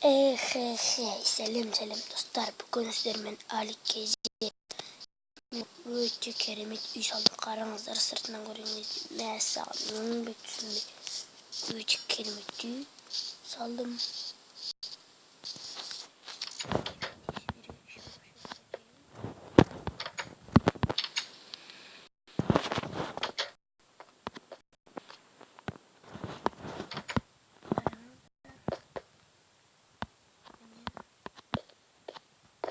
Эхе, сәлем, сәлем, достар. Бүгін сіздермен Алик KZ. Өте керемет үй салдым. Қараңыздар, сыртынан көрген кезде, мәссаған, өңбек түсінбей. Өте керемет үй салдым.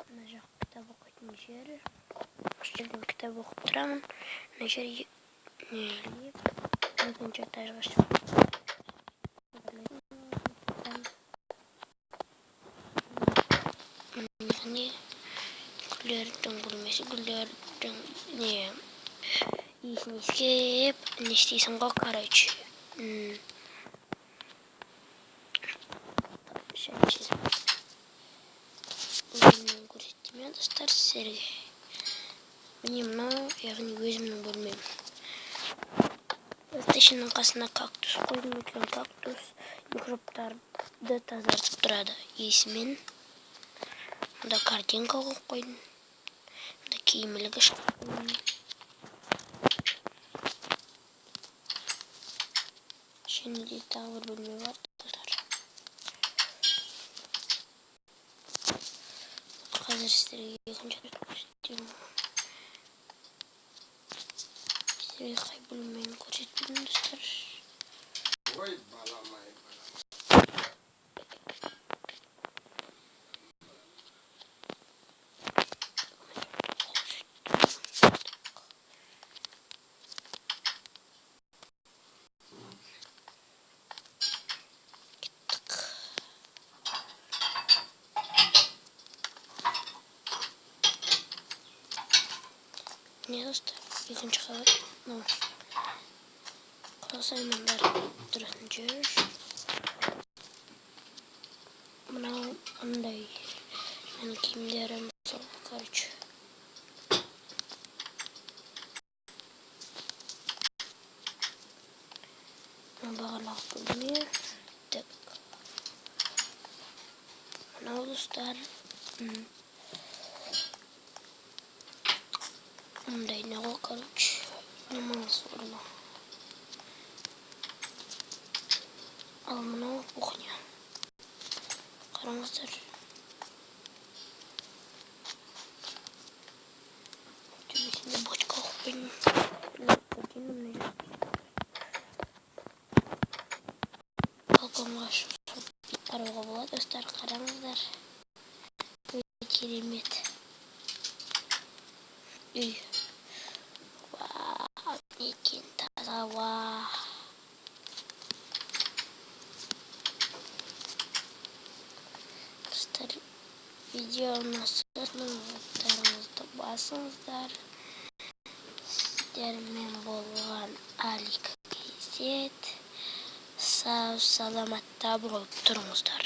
Мына жақ кітап оқитын жер. Осы жерден кітап оқып тұрамын. Мына жер не, екінші этажға шығып. Міне, гүлдердің бөлмесі, гүлдердің не иісін иіскеп, не істейсің ғой, короче. Шай бөлмені көрсеттім, иә, достар, сіздерге. Міне, мынау, яғни өзімнің бөлмем. PlayStation'ның қасына кактус қойдым, өйткені кактус микробтарды тазартып тұрады иісімен. Мында картинка қойып қойдым. Мында киім ілгіш қойдым. Және де тағы бір бөлме бар, достар. Қазір сіздерге екінші рет көрсетемін. Сіздерге қай бөлмені көрсетпедім, достар? Ой, балам ай, балам. Кеттік. Міне, достар, екінші қабат. Мынау құрал-саймандар тұратын жер. Мынау андай менің киімдерім сол, короче. Мынау бағанағы бөлме. Так. Мынау, достар, мындай не ғой, короче, демалыс орны. Ал мынау кухня. Қараңыздар. Төбесінде бочка қойып қойдым. Мына жерде балконға шығып қарауға болады, достар, қараңыздар. Өте керемет үй. Вау, неткен таза ауа. Достар, видео ұнаса, лайктарыңызды басыңыздар. Сіздермен болған Алик KZ. Сау саламатта болып тұрыңыздар.